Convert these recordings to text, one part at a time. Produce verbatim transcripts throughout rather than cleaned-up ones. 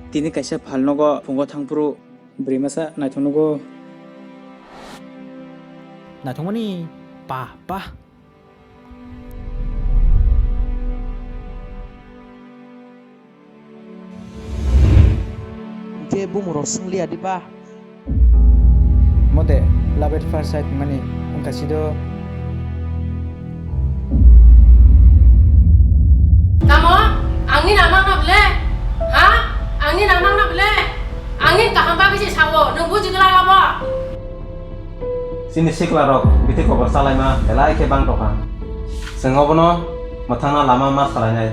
Tini kaisa phalnogo phungo thangphuru bwrwi masa naithok nugo. Naithokmani pa pa. Hwnkhe bumung rok swngliya diba? Mode, love at first sight mani wngkha sido. Tamo? Angni namang na bole? Ha? Angni namang na bole? Angni kaham bagwi se sao, nwng buji glak abo? Chini sikla rok bithi kobor chalaima belai khe bang tokha. Chwng obono mwthangna lama ma salainai.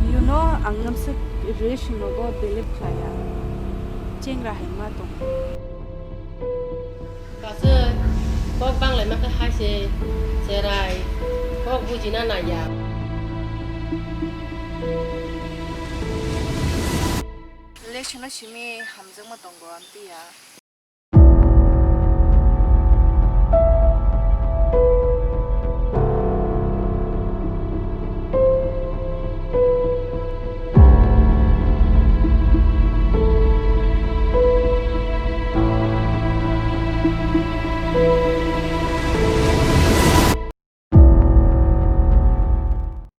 You know, ang nwmswk relation rogo believe khlaiya. Chengra hai ma tong. Kasuk, kok banglaima khe hai se, cherai, kok bujina naiya. Relation o simi hamjakma tongo, amtwi ya.